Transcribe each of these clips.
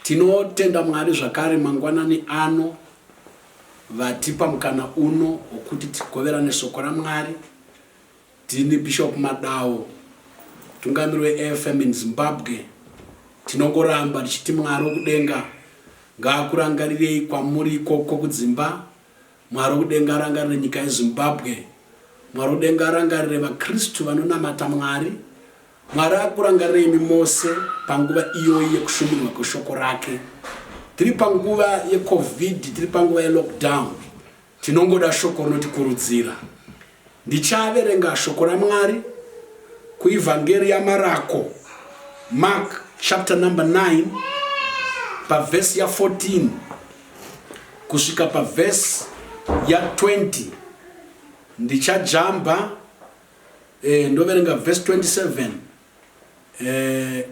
Tinotenda Mwari zvakare mangwanani ano vatipa mukana uno wokuti tigoverane shoko raMwari. Ndini Bishop Madawo, mutungamiri weAFM in Zimbabwe. Tinongoramba tichiti Mwari wokudenga ngaakurangarirei kwamuri ikoko kudzimba. Mwari wokudenga arangarire nyika yeZimbabwe. Mwari wokudenga arangarire vaKristu vanonamata Mwari. Mwari akurangarire imi mose panguva iyoyi yekushumirwa kweshoko rake. Tiri panguva yeCovid, tiri panguva yelockdown. Tinongoda shoko rinotikurudzira. Ndichaverenga shoko raMwari kuIvhangeri yaMarako, Mark chapter number 9 pavhesi ya 14 kusvika pavhesi ya 20. Ndichajamba ndoverenga vhesi 27.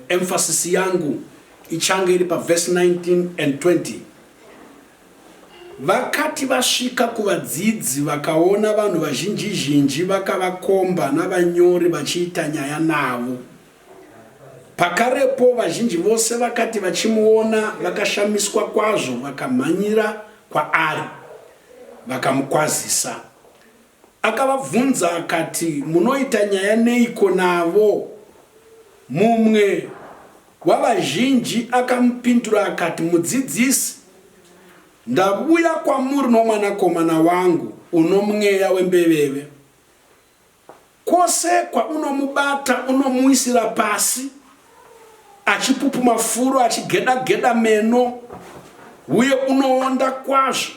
Emphasis yangu ichange iri pavhesi 19 and 20. Vakati vasvika kuvadzidzi vakaona vanhu vazhinji-zhinji vakavakomba navanyori vachiita nyaya navo. Pakarepo vazhinji vose vakati vachimuona vakashamiswa kwazvo vakamhanyira kwaari vakamukwazisa. Akavabvunza akati, Munoita nyaya neiko navo? Mumwe wavazhinji akamupindura akati, Mudzidzisi, ndavuya kwamuri nomwanakomana wangu uno mweya wembeveve. Kwose kwaunomubata unomuwisira pasi, achipupuma furo, achigeda-geda meno, uye unoonda kwazvo.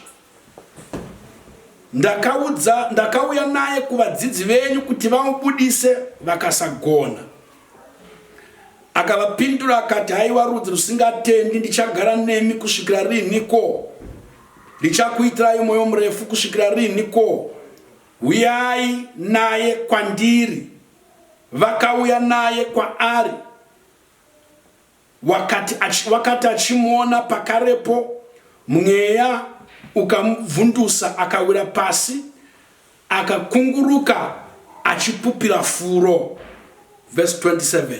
Ndakaudza, ndakauya naye kuvadzidzi venyu kuti vamubudise, vakasagona. Akavapindura akati, Haiwa rudzi rusingatendi, ndichagara nemi kusvikira rinhiko? Ndichakuitirai mwoyo murefu kusvikira rinhiko? Uyai naye kwandiri. Vakauya naye kwaari. Wakati, wakati achimuona pakarepo, mweya ukamubvundusa, akawira pasi, akakunguruka achipupira furo. Verse 27.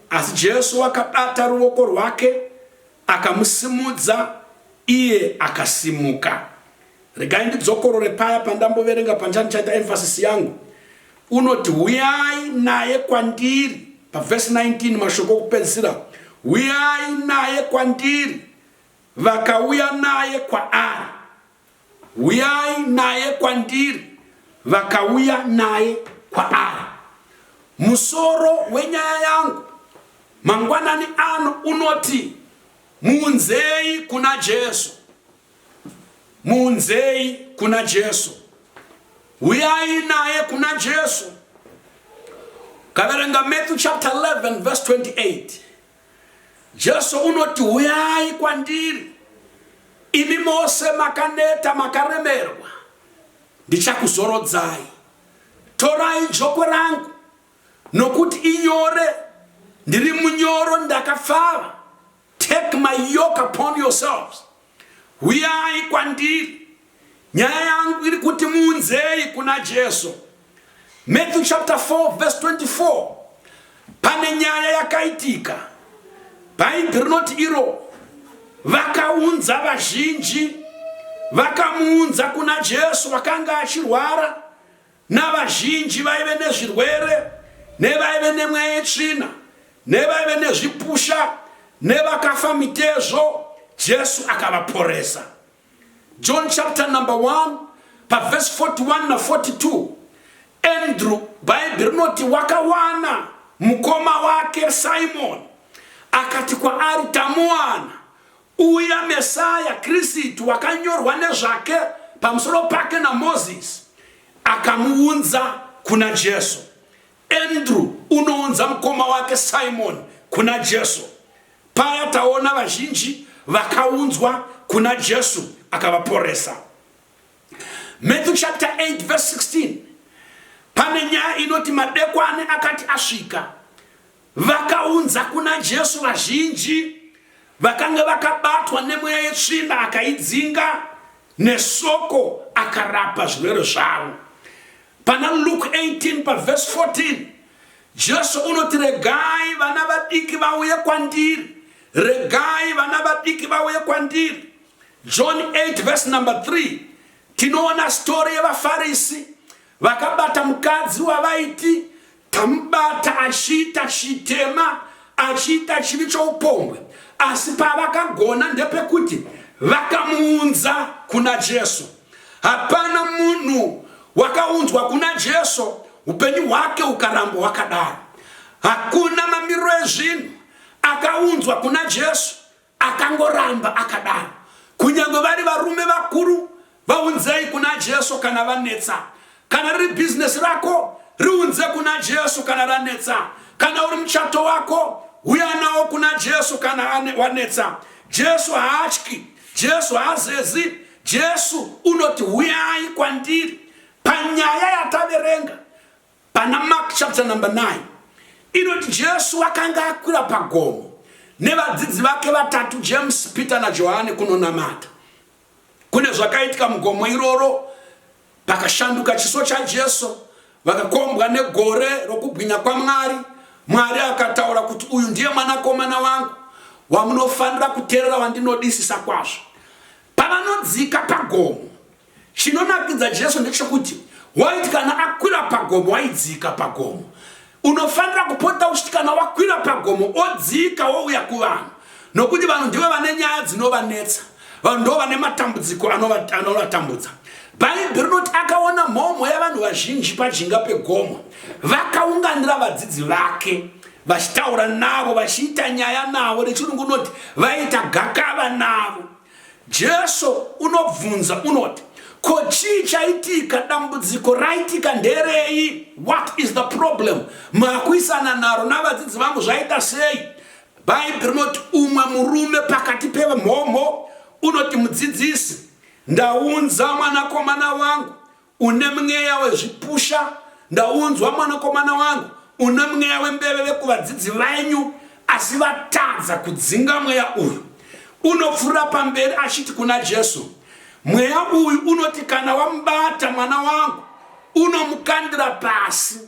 Asi Jesu wakabata ruoko rwake, akamusimudza, iye akasimuka. Regai ndidzokorore paya pandamboverenga pandichaita emphasis yangu. Unoti huyai naye kwandiri pavhesi 19 mashoko okupedzisira, huyai naye kwandiri. Vakauya naye kwaari. Huyai naye kwandiri. Vakauya naye kwaari. Musoro wenyaya yangu mangwanani ano unoti muunzei kuna Jesu. Muunzei kuna Jesu. Huyai naye kuna Jesu. Kaverenga Matthew chapter 11 verse 28. Jesu unoti huyai kwandiri imi mose makaneta makaremerwa, ndichakuzorodzai. Torai joko rangu nokuti inyore, ndiri munyoro ndakapfava. Take my yoke upon yourselves. Huyai kwandiri. Nyaya yangu iri kuti muunzei kuna Jesu. Matthew chapter 4 verse 24. Pane nyaya yakaitika. Bhaibheri rinoti iro vakaunza vazhinji vakamuunza kuna Jesu vakanga achirwara navazhinji vaive nezvirwere nevaive nemweya yetsvina nevaive nezvipusha nevakafa mitezo, Jesu akavaporesa. John chapter number 1 pavhesi 41 na 42, Andrew, Bhaibheri rinoti wakawana mukoma wake Simon, akati kwaari, tamuwana uya Mesaya, Kristu, wakanyorwa nezvake pamusoro pake naMozisi, akamuunza kuna Jesu. Andrew unounza mukoma wake Simon kuna Jesu. Paya taona vazhinji vakaunzwa kuna Jesu akavaporesa. Matthew chapter 8 verse 16 pane nyaya inoti madekwane akati asvika vakaunza kuna Jesu vazhinji vakanga vakabatwa nemweya yetsvina, akaidzinga nesoko akarapa zvirwere zvavo. Pana Luke 18 pavhesi 14 Jesu unoti regai vana vadiki vauye kwandiri, Regai vana vadiki vauye kwandiri. John 8 verse number 3 tinoona story yevaFarisi vakabata mukadzi wavaiti tamubata achiita chitema, achiita chivi choupombwe, asi pavakagona ndepekuti vakamuunza kuna Jesu. Hapana munhu wakaunzwa kuna Jesu upenyu hwake ukaramba hwakadaro. Hakuna mamiriro ezvinhu akaunzwa kuna Jesu akangoramba akadaro. Kunyange vari varume vakuru, vaunzei kuna Jesu kana vanetsa. Kana riri bhizinesi rako, riunze kuna Jesu kana ranetsa. Kana uri muchato wako, uya nawo kuna Jesu kana wanetsa. Jesu haatyi, Jesu haazezi. Jesu unoti huyai kwandiri. Panyaya yataverenga pana Mark chapter number 9 inoti Jesu akanga akwira pagomo nevadzidzi vake vatatu, James, Peter naJohane, kunonamata. Kune zvakaitika mugomo iroro, pakashanduka chiso chaJesu, vakakombwa negore rokubwinya kwaMwari. Mwari akataura kuti uyu ndiye mwanakomana wangu wamunofanira kuteerera, wandinodisisa kwazvo. Pavanodzika pagomo, chinonakidza Jesu ndechekuti waiti kana akwira pagomo waidzika pagomo. Unofanira kupota uchiti kana wakwira pagomo odzika wouya kuvanhu, nokuti vanhu ndivo vane nyaya dzinovanetsa, vanhu ndivo vane matambudziko anovatambudza. Bhaibheri rinoti akaona mhomho yavanhu vazhinji pajinga pegomo, vakaunganira vadzidzi vake vachitaura navo, vachiita nyaya navo. Nechirungu unoti vaita gakava navo. Jesu unobvunza unoti, ko chii chaitika? Dambudziko raitika nderei? What is the problem? Makuisana naro navadzidzi vangu zvaita sei? Bhaibheri rinoti umwe murume pakati pemhomho unoti, mudzidzisi, ndaunza mwanakomana wangu une mweya wezvipusha, ndaunzwa mwanakomana wangu une mweya wembeveve kuvadzidzi venyu, asi vatadza kudzinga mweya uyu. Unopfuura pamberi achiti kuna Jesu, mweya uyu unoti kana wamubata mwana wangu unomukandira pasi,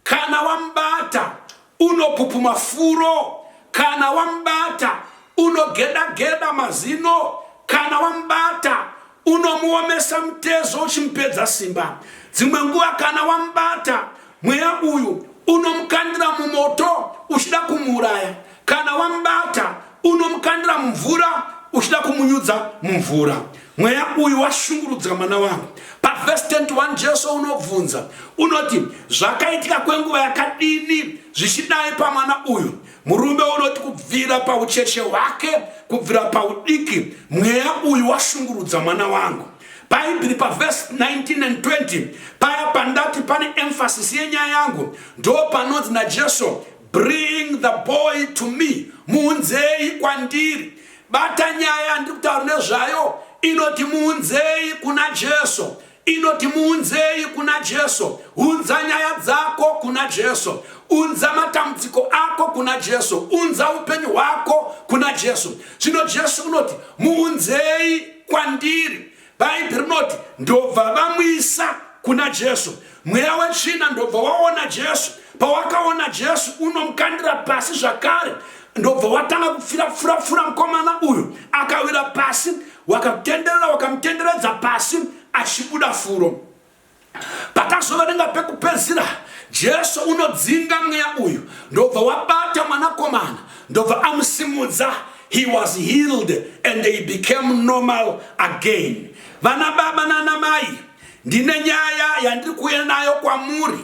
kana wamubata unopupuma furo, kana wamubata unogeda-geda mazino, kana wamubata unomuomesa mutezo uchimupedza simba. Dzimwe nguva kana wamubata mweya uyu unomukandira mumoto uchida kumuuraya, kana wamubata unomukandira mumvura uchida kumunyudza mumvura. Mweya uyu washungurudza mwana wangu. Pavhesi 21 Jesu unobvunza unoti, zvakaitika kwenguva yakadini zvichidai pamwana uyu? Murume unoti kubvira paucheche hwake, kubvira paudiki, mweya uyu washungurudza mwana wangu. Bhaibheri pavhesi 19 and 20 paya pandati pane emphasis yenyaya yangu, ndo panonzi naJesu, bring the boy to me, muunzei kwandiri. Bata nyaya yandiri kutaura nezvayo inoti muunzei kuna Jesu, inoti muunzei kuna Jesu. Unza nyaya dzako kuna Jesu, unza matambudziko ako kuna Jesu, unza upenyu hwako kuna Jesu. Zvino Jesu unoti muunzei kwandiri. Bhaibheri rinoti ndobva vamuisa kuna Jesu. Mweya wetsvina ndobva waona Jesu. Pawakaona Jesu unomukandira pasi zvakare, ndobva watanga kupfira pfura pfura mukomana uyu, akawira pasi, wakatenderera, wakamutenderedza pasi achibuda furo. Patazoverenga pekupedzisira, Jesu unodzinga mweya uyu, ndobva wabata mwanakomana, ndobva amusimudza. He was healed and he became normal again. Vana baba nana mai, ndine nyaya yandiri kuuya nayo kwamuri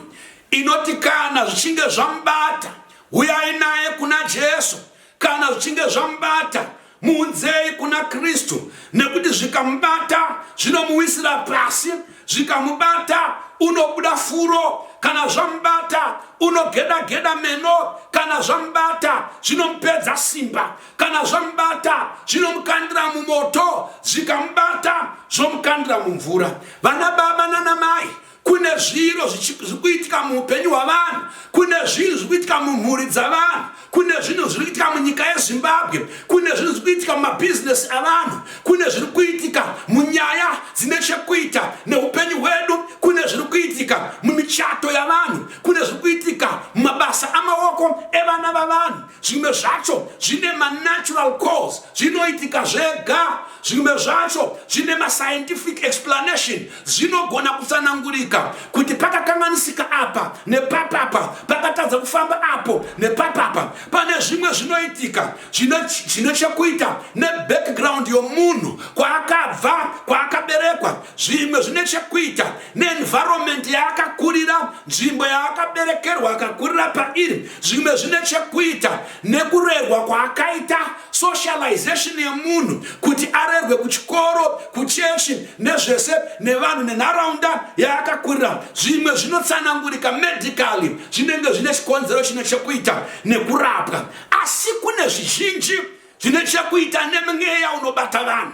inoti kana zvichinge zvamubata, uyai naye kuna Jesu. Kana zvichinge zvamubata, muunzei kuna Kristu, nekuti zvikamubata zvinomuwisira pasi, zvikamubata unobuda furo, kana zvamubata unogeda-geda meno, kana zvamubata zvinomupedza simba, kana zvamubata zvinomukandira mumoto, zvikamubata zvomukandira mumvura. Vana baba nana mai, kune zviro zviri kuitika muupenyu hwavanhu, kune zvinhu zviri kuitika mumhuri dzavanhu, kune zvinhu zviri kuitika munyika yeZimbabwe, kune zvinhu zviri kuitika mumabhizinesi avanhu, kune zviri kuitika munyaya dzine chekuita neupenyu hwedu, kune zviri kuitika mumichato yavanhu, kune zviri kuitika mumabasa amaoko evana. vana vavanhu zvimwe zvacho zvine manatural cause, zvinoitika zvega. Zvimwe zvacho zvine mascientific explanation, zvinogona kutsanangurika kuti pakakanganisika apa nepapapa, pakatadza kufamba apo nepapapa. Pane zvimwe zvinoitika zvine chekuita nebackground yomunhu, kwaakabva, kwaakaberekwa. Zvimwe zvine chekuita neenvironment yaakakurira, nzvimbo yaakaberekerwa, akakurira pairi. Zvimwe zvine chekuita nekurerwa kwaakaita, socialization yemunhu, kuti arerwe kuchikoro, kuchechi, nezvese nevanhu nenharaunda yaakakurira. Zvimwe zvinotsanangurika medically, zvinenge zvine chikonzero chine chekuita nekurapwa. Asi kune zvizhinji zvine chekuita nemweya unobata vanhu.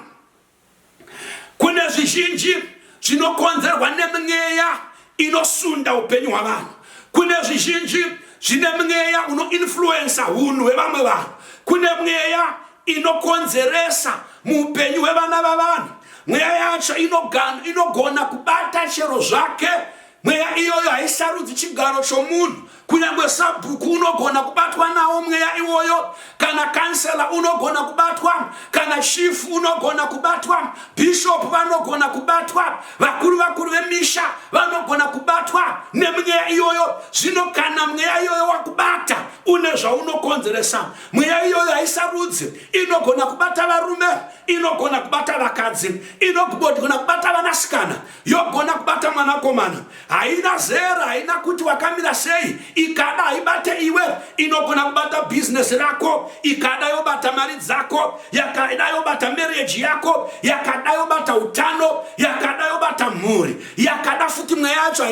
Kune zvizhinji zvinokonzerwa nemweya inosunda upenyu hwavanhu. Kune zvizhinji zvine mweya unoinfluensa unhu hwevamwe vanhu. Kune mweya inokonzeresa muupenyu hwevana vavanhu. Mweya yacho inogona kubata chero zvake. Mweya iyoyo haisarudzi chigaro chomunhu. Kunyange sabhuku unogona kubatwa nawo mweya iwoyo, kana kansela unogona kubatwa, kana chief unogona kubatwa, bishop vanogona kubatwa, vakuru vakuru vemisha vanogona kubatwa nemweya iyoyo. Zvino kana mweya iyoyo wakubata, une zvaunokonzeresa. Mweya iyoyo haisarudzi, inogona kubata varume, inogona kubata vakadzi, inogona kubata vanasikana, yogona kubata mwanakomana. Haina zera, haina kuti wakamira sei. Ikada haibate iwe, inogona kubata bhizinesi rako, ikada yobata mari dzako, yakada yobata marriage yako, yakada yobata utano, yakada yobata mhuri, yakada futi. Mweya yacho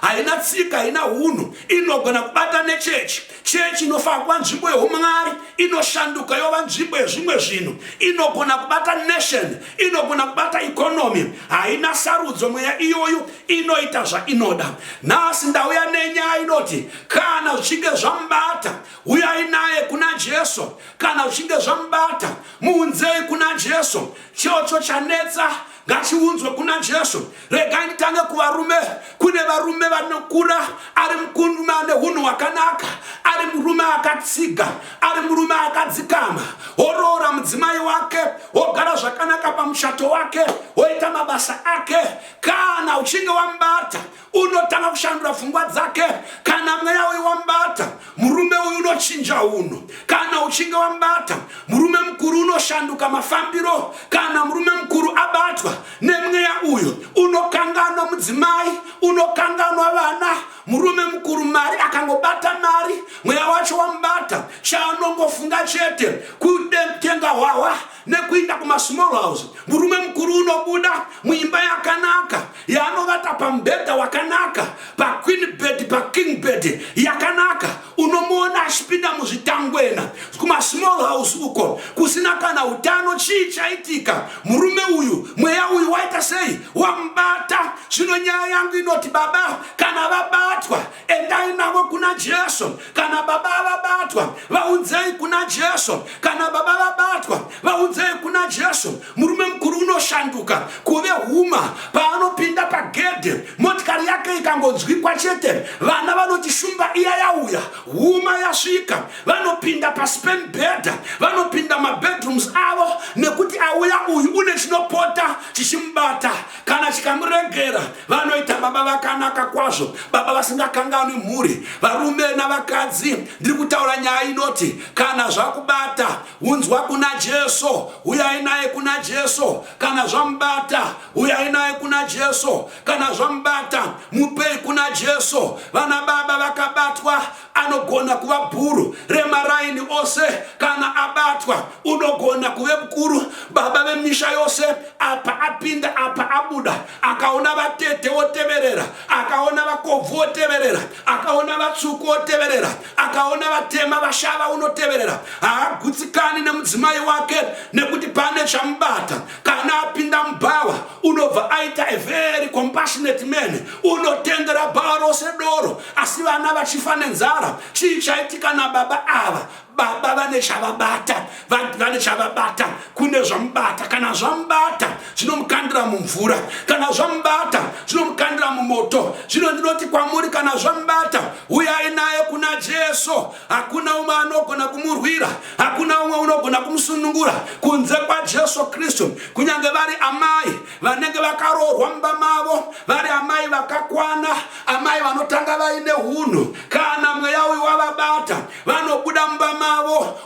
haina tsika, haina unhu. Inogona kubata nechechi. Chechi inofanira kuva nzvimbo yeumwari, inoshanduka yova nzvimbo yezvimwe zvinhu. Inogona kubata nation, inogona kubata economy. Haina sarudzo mweya iyoyo, inoita zvainoda. Nhasi ndauya nenyaya inoti kana zvichinge zvamubata, uyai naye kuna Jesu. Kana zvichinge zvamubata, muunzei kuna Jesu. Chocho chanetsa ngachiunzwe kuna Jesu. Regai nditange kuvarume. Kune varume vanokura ari murume ane unhu hwakanaka, ari murume akatsiga, ari murume akadzikama, oroora mudzimai wake, wogara zvakanaka pamuchato wake, woita mabasa ake. Kana uchinge wamubata, unotanga kushandura pfungwa dzake. Kana mweya uyu wamubata, murume uyu unochinja unhu. Kana uchinge wamubata, murume mukuru unoshanduka mafambiro. Kana murume mukuru abatwa nemweya uyu, unokanganwa mudzimai, unokanganwa vana. Murume mukuru mari, akangobata mari, mweya wacho wamubata, chaanongofunga chete kutenga hwahwa nekuinda kumasmall house. Murume mukuru unobuda muimba yakanaka yaanovata pamubhedha wakanaka, paqueen bed, paking bed yakanaka, unomuona achipinda muzvitangwena kumasmall house uko kusina kana utano. Chii chaitika? Murume uyu, mweya uyu waita sei? Wamubata. Zvino nyaya yangu inoti, baba kana vabatwa, endai navo kuna Jesu. Kana baba vabatwa, vaunzei kuna Jesu. Kana baba vabatwa, vaunzei kuna Jesu. Murume mukuru unoshanduka kuve huma. Paanopinda pagedhe, motikari yake ikangonzwikwa chete, vana vanoti, "Shumba iya yauya, huma yasvika." Vanopinda pasi pemubhedha, vanopinda mabedrooms avo, nekuti auya uyu une chinopota chichimubata. Kana chikamuregera, vanoita baba vakanaka kwazvo, baba vasingakanganwi mhuri. Varume navakadzi, ndiri kutaura nyaya inoti kana zvakubata, unzwa kuna Jesu, uyai naye kuna Jesu. Kana zvamubata, uyai naye kuna Jesu. Kana zvamubata, mupei kuna Jesu. Vana baba vakabatwa, anogona kuva bhuru remaraini ose. Kana abatwa, unogona kuve mukuru, baba vemisha yose. Apa apinda, apa abuda, akaona vatete oteverera, akaona vakobvu oteverera, akaona vatsvuku oteverera, akaona vatema, vashava unoteverera. Haagutsikani nemudzimai wake nekuti pane chamubata. Kana apinda mubhawa, unobva aita a very compassionate man, unotendera bhawa rose doro, asi vana vachifa nenzara. Chii chaitika nababa ava? Baba vane chavabata, vane chavabata, kune zvamubata. Kana zvamubata zvinomukandira mumvura, kana zvamubata zvinomukandira mumoto. Zvino ndinoti kwamuri, kana zvamubata, uyai naye kuna Jesu. Hakuna umwe anogona kumurwira, hakuna umwe unogona kumusunungura kunze kwaJesu Kristu. Kunyange vari amai vanenge vakaroorwa mumba mavo, vari amai vakakwana, amai vanotanga vaine hunhu, kana mweya uyu wavabata vanobuda mumba mavo.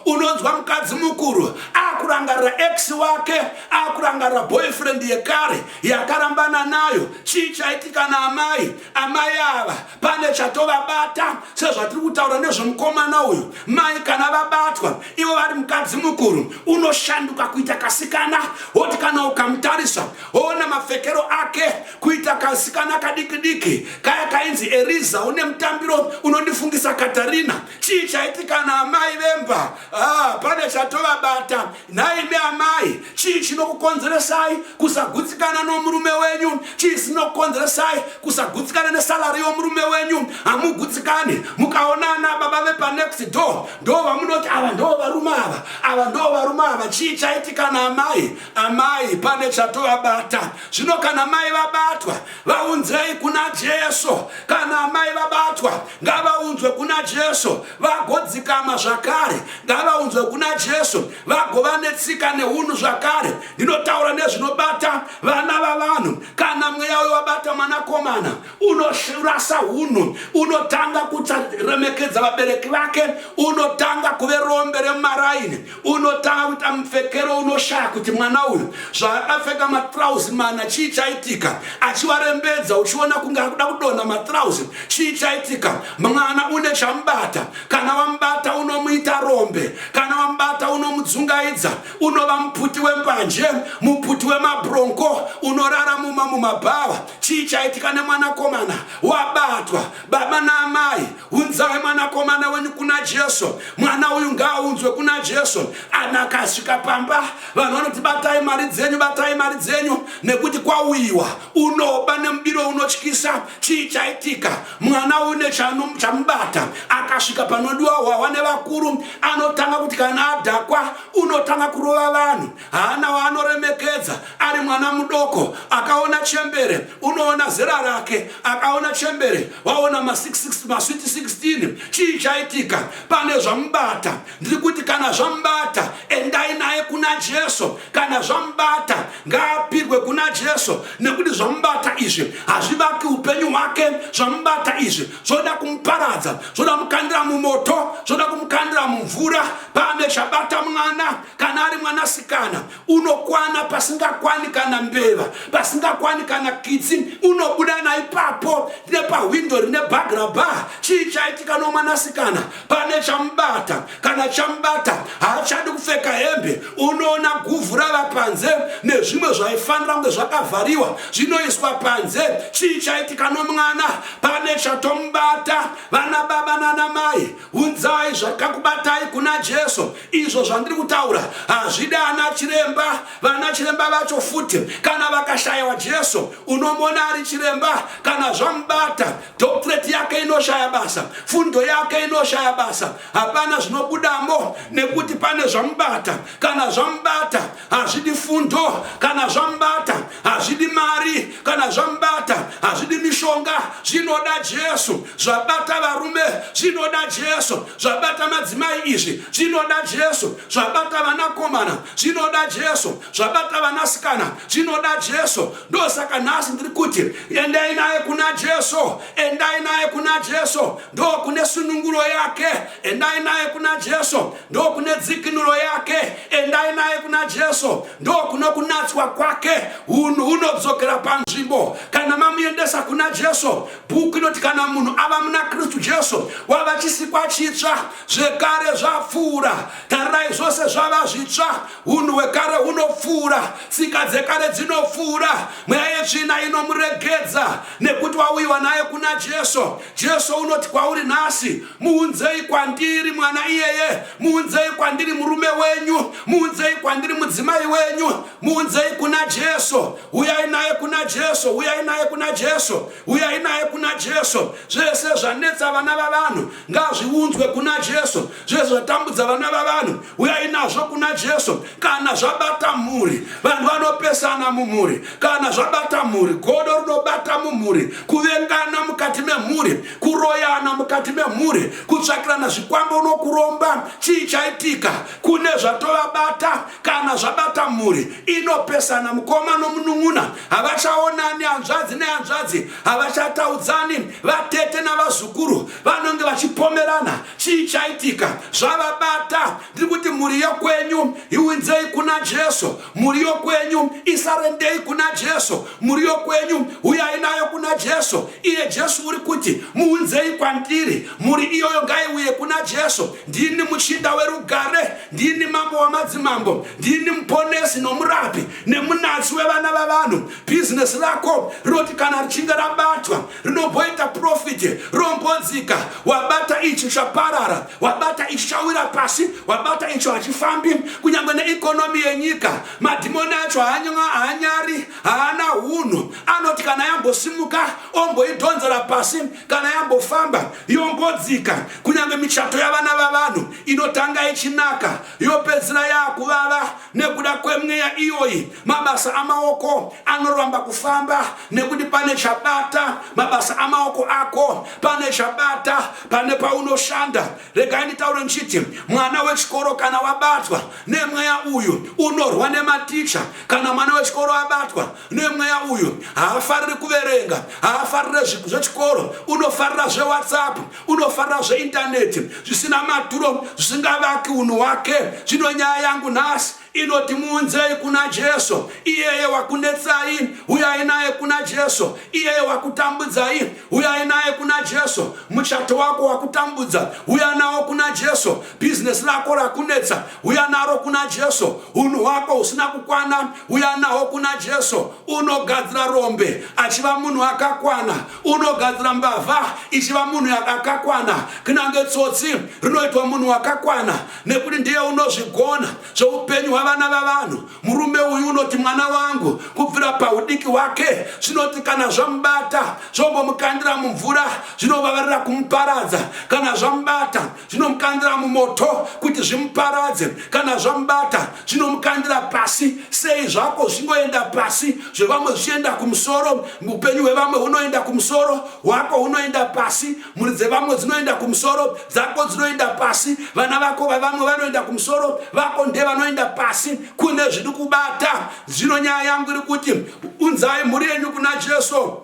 Unonzwa mukadzi mukuru akurangarira ex wake, akurangarira boyfriend yekare yakarambana nayo. Chii chaitika naamai? Amai ava pane chatovabata, sezvatiri kutaura nezvemukomana uyu. Mai kana vabatwa ivo vari mukadzi mukuru, unoshanduka kuita kasikana. Woti kana ukamutarisa, woona mapfekero ake kuita kasikana kadiki diki kaya kainzi Eriza, une mutambiro unondifungisa Katarina. Chii chaitika naamai vemba? Ah, pane chatovabata. Nhaimi amai, chii chinokukonzeresai kusagutsikana nomurume wenyu? Chii chinokukonzeresai kusagutsikana nesalari yomurume wenyu? Hamugutsikani. Mukaona ana baba vepanext door, ndo vamunoti ava ndo varume ava, ava ndo varume ava. Chii chaitika naamai? Amai pane chatovabata. Zvino kana mai vabatwa, vaunzei kuna Jesu. Kana amai vabatwa, ngavaunzwe kuna Jesu vagodzikama zvakare. Ngavaunzwe kuna Jesu vagova netsika neunhu zvakare. Ndinotaura nezvinobata vana vavanhu. Kana mweya uyo wabata mwanakomana, unorasa hunhu, unotanga kusaremekedza vabereki vake, unotanga kuve rombe remumaraini, unotanga kuita mupfekero unoshaya kuti mwana uyu zvaakapfeka matrauzi mana, chii chaitika? Achiwarembedza uchiona kunge akuda kudonha matrauzi. Chii chaitika? Mwana une chamubata. Kana wamubata unomuita rombe, kana wamubata unomudzungaidza, unova muputi wembanje, muputi wemabronco, unorara muma mumabhawa. Chii chaitika nemwanakomana wabatwa? Baba naamai, unzai mwanakomana wenyu kuna Jesu. Mwana uyu ngaaunzwe kuna Jesu. Ana akasvika pamba, vanhu vanoti batai mari dzenyu, batai mari dzenyu, nekuti kwauyiwa. Unoba nemubiro unotyisa. Chii chaitika? Mwana une chamubata. Akasvika panodiwa hwahwa nevakuru, anotanga kuti kana adhakwa unotanga kurova vanhu. Haana waanoremekedza. Ari mwana mudoko, akaona chembere unoona zera rake, akaona chembere waona maswiti 16. Chii chaitika? Pane zvamubata. Ndiri kuti kana zvamubata, endai naye kuna Jesu. Kana zvamubata, ngaapirwe kuna Jesu, nekuti zvamubata izvi hazvivaki upenyu hwake. Zvamubata izvi zvoda kumuparadza, zvoda kumukandira mumoto, zvoda kumukandira mumvura. Pane chabata mwana. Kana ari mwanasikana, unokwana pasingakwani kana mbeva, pasingakwani kana kitsi, unobuda naipapo nepahwindo rine bhagrabha. Chii chaitika nomwanasikana? Pane chamubata. Kana chamubata haachadi kupfeka hembe, unoona guvhu rava panze nezvimwe zvaifanira kunge zvakavhariwa zvinoiswa panze. Chii chaitika nomwana? Pane chatomubata. Vana baba nana mai, unzai zvakakubatai kuna Jesu. Izvo zvandiri kutaura hazvidi ana chiremba. Vana chiremba vacho futi kana vakashayiwa Jesu, unomuona ari chiremba, kana zvamubata doctorate yake inoshaya basa, fundo yake inoshaya basa, hapana zvinobudamo nekuti pane zvamubata. Kana zvamubata hazvidi fundo, kana zvamubata hazvidi mari, kana zvamubata hazvidi mishonga, zvinoda Jesu. Zvabata varume zvinoda Jesu, zvabata madzimai izvi zvinoda Jesu, zvabata vanakomana zvinoda Jesu, zvabata vanasikana zvinoda Jesu. Ndosaka nhasi ndiri kuti endai naye kuna Jesu, endai naye kuna Jesu, ndokune sununguro yake. Endai naye kuna Jesu, ndokune dzikinuro yake. Endai naye kuna Jesu, ndokune kunatswa kwake. Hunhu hunodzokera panzvimbo kana mamuendesa kuna Jesu. Bhuku inoti kana munhu ava muna Kristu Jesu, wava chisikwa chitsva, zvekare zvapfuura, tarirai zvose zvava zvitsva. Hunhu hwekare hunopfuura, tsika dzekare dzinopfuura, mweya yetsvina inomuregedza nekuti wauyiwa naye kuna Jesu. Jesu unoti kwauri nhasi, muunzei kwandiri mwana iyeye, muunzei kwandiri murume wenyu, muunzei kwandiri mudzimai wenyu. Muunzei kuna Jesu. Uyai naye kuna Jesu. Uyai naye kuna Jesu. Uyai naye kuna Jesu. Zvese zvanetsa vana vavanhu ngazviunzwe kuna Jesu. Zvese zvatambudza vana vavanhu uyai nazvo kuna Jesu. Kana zvabata mhuri, vanhu vanopesana mumhuri. Kana zvabata mhuri, godo rinobata mumhuri, kuvengana mukati memhuri, kuroyana mukati memhuri, kutsvakirana zvikwambo nokuromba. Chii chaitika? Kune zvatovabata. Kana zvabata mhuri inopesana, mukoma nomunun'una havachaonani, hanzvadzi nehanzvadzi havachataudzani, vatete navazukuru vanonge vachipomerana. Chii chaitika? Zvavabata. Ndiri kuti mhuri yokwenyu iunzei kuna Jesu. Mhuri yokwenyu isarendei kuna Jesu. Mhuri yokwenyu uyai nayo kuna Jesu. Iye Jesu uri kuti muunzei kwandiri. Mhuri iyoyo ngaiuye kuna Jesu. Ndini muchinda werugare, ndini mambo wamadzimambo, ndini muponesi nomurapi nemunatsi wevana vavanhu. Bhizinesi rako rinoti kana richinge rabatwa rinomboita profiti, rombodzika. Wabata ichi chaparara, wabata ichi chawira pasi, wabata icho hachifambi. Kunyange neikonomi yenyika, madhimoni acho haanyari, haana hunhu. Anoti kana yambosimuka omboidhonzera pasi, kana yambofamba yombodzika. Kunyange michato yavana vavanhu inotanga ichinaka yopedzisira yaakuvava nekuda kwemweya iyoyi. Mabasa amaoko anoramba kufamba nekuti pane chabata mabasa amaoko ako, pane chabata pane paunoshanda. Regai nditaure ndichiti mwana wechikoro kana wabatwa nemweya uyu unorwa nematicha. Kana mwana wechikoro abatwa nemweya uyu haafariri kuverenga, haafarire zvechikoro, unofarira zveWhatsApp, unofarira zveintaneti zvisina maturo, zvisingavaki unhu hwake. Zvino nyaya yangu nhasi inoti muunzei kuna Jesu. Iyeye wakunetsai, uyai naye kuna Jesu. Iyeye wakutambudzai, uyai naye kuna Jesu. Muchato wako wakutambudza, uya nawo kuna Jesu. Bhizinesi rako rakunetsa, uya naro kuna Jesu. Unhu hwako husina kukwana, uya naho kuna Jesu. Unogadzira rombe achiva munhu akakwana, unogadzira mbavha ichiva munhu akakwana, kunange tsotsi rinoitwa munhu wakakwana, nekuti ndiye unozvigona zveupenyu hwavana vavanhu. Murume uyu unoti mwana wangu kubvira paudiki hwake, zvinoti kana zvamubata zvombomukandira mumvura, zvinovavarira kumuparadza. Kana zvamubata zvinomukandira mumoto kuti zvimuparadze. Kana zvamubata zvinomukandira pasi. Sei zvako zvingoenda pasi, zvevamwe zvichienda kumusoro? Upenyu hwevamwe hunoenda kumusoro, hwako hunoenda pasi. Mhuri dzevamwe dzinoenda kumusoro, dzako dzinoenda pasi. Vana vako vavamwe vanoenda kumusoro, vako ndevanoenda pasi. Kune zviri kubata. Zvino nyaya yangu iri kuti unzai mhuri yenyu kuna Jesu.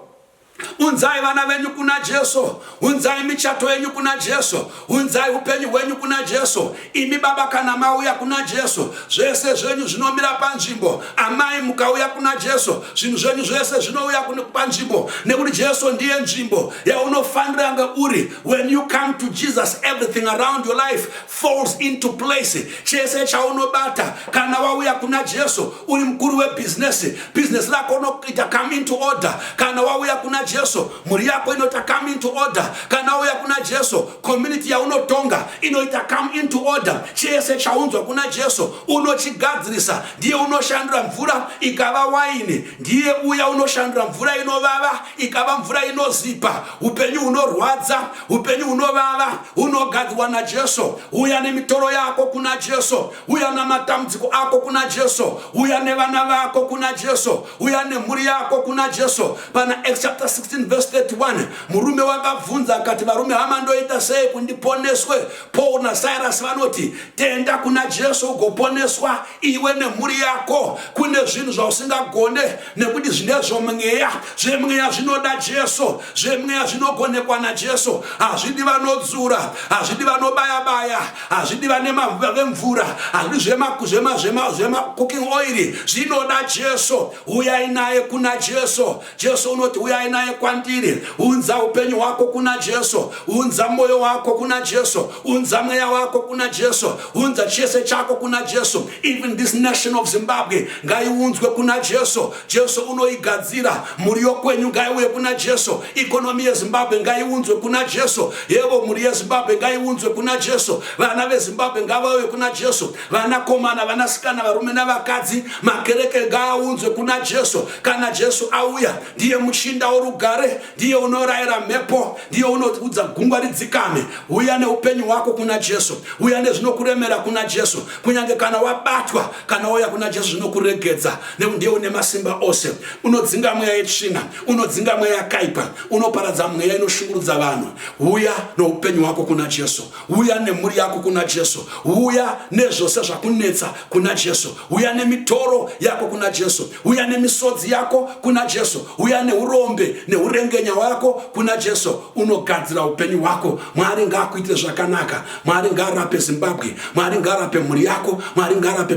Unzai vana venyu kuna Jesu. Unzai michato yenyu kuna Jesu. Unzai upenyu hwenyu kuna Jesu. Imi baba kana mauya kuna Jesu, zvese zvenyu zvinomira panzvimbo. Amai mukauya kuna Jesu, zvinhu zvenyu zvese zvinouya panzvimbo, nekuti Jesu ndiye nzvimbo yaunofanira kunge uri. When you come to Jesus, everything around your life falls into place. Chese chaunobata kana wauya kuna Jesu, uri mukuru webhizinesi, bhizinesi rako unoita come into order. Kana wauya kuna Jesu, mhuri yako inoita come into order. Kana wauya kuna Jesu, community yaunotonga inoita come into order. Chese chaunzwa kuna Jesu unochigadzirisa. Ndiye unoshandura mvura ikava waini, ndiye uya unoshandura mvura inovava ikava mvura inozipa. Upenyu hunorwadza, upenyu hunovava hunogadzirwa naJesu. Uya nemitoro yako kuna Jesu, uya namatambudziko ako kuna Jesu, uya nevana vako kuna Jesu, uya nemhuri yako kuna Jesu. Pana Acts chapter 16 verse 31, murume wakabvunza akati, varume hama, ndoita sei kuti ndiponeswe? Paul naSilas vanoti, tenda kuna Jesu ugoponeswa iwe nemhuri yako. Kune zvinhu zvausingagone nekuti zvine zvomweya. Zvemweya zvinoda Jesu, zvemweya zvinogonekwa naJesu. Hazvidi vanodzura, hazvidi vanobaya-baya, hazvidi vane vemvura, hazvidi zvema cooking oil, zvinoda Jesu. Uyai naye kuna Jesu. Jesu unoti uyai naye. naye kwandiri. Unza upenyu hwako kuna Jesu, unza moyo wako kuna Jesu, unza mweya wako kuna Jesu, unza chese chako kuna Jesu. Even this nation of Zimbabwe ngaiunzwe kuna Jesu. Jesu unoigadzira. Mhuri yokwenyu ngaiuye kuna Jesu. Economy yeZimbabwe ngaiunzwe kuna Jesu. Yebo, mhuri yeZimbabwe ngaiunzwe kuna Jesu. Vana veZimbabwe ngavauye kuna Jesu. Vanakomana, vanasikana, varume navakadzi, makereke ngaaunzwe kuna Jesu. Kana Jesu auya, ndiye muchinda worugare, ndiye unorayira mhepo, ndiye unoudza gungwa ridzikame. Uya neupenyu hwako kuna Jesu, uya nezvinokuremera kuna Jesu. Kunyange kana wabatwa, kana wauya kuna Jesu zvinokuregedza, nekuti ndiye une masimba ose. Unodzinga mweya yetsvina, unodzinga mweya yakaipa, unoparadza mweya inoshungurudza vanhu. Uya noupenyu hwako kuna Jesu, uya nemhuri yako kuna Jesu, uya nezvose zvakunetsa kuna Jesu, uya nemitoro yako kuna Jesu, uya nemisodzi yako kuna Jesu, uya neurombe neurengenya hwako kuna Jesu. Unogadzira upenyu hwako. Mwari ngaakuitire zvakanaka. Mwari ngaarape Zimbabwe. Mwari ngaarape mhuri yako. Mwari ngaarape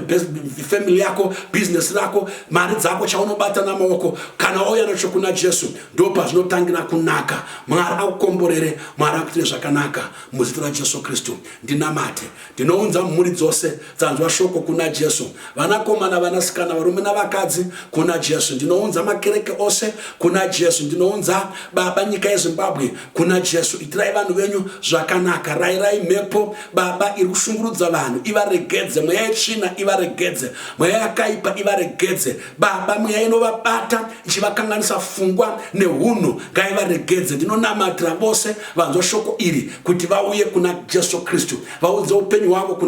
family yako, business rako, mari dzako, chaunobata namaoko. Kana wauya nacho kuna Jesu, ndo pazvinotangira kunaka. Mwari akukomborere. Mwari akuitire zvakanaka muzita raJesu Kristu. Ndinamate. Ndinounza mhuri dzose dzanzwa shoko kuna Jesu, vanakomana, vanasikana, varume navakadzi kuna Jesu. Ndinounza makereke ose kuna Jesu. Ndinounza Baba nyika yeZimbabwe kuna Jesu. Itirai vanhu venyu zvakanaka. Rayirai mhepo Baba iri kushungurudza vanhu, ivaregedze. Mweya yetsvina ivaregedze, mweya yakaipa ivaregedze Baba. Mweya inovabata ichivakanganisa fungwa neunhu ngaivaregedze. Ndinonamatira vose vanzwa shoko iri kuti vauye kuna Jesu Kristu, vaudze upenyu hwavo kuna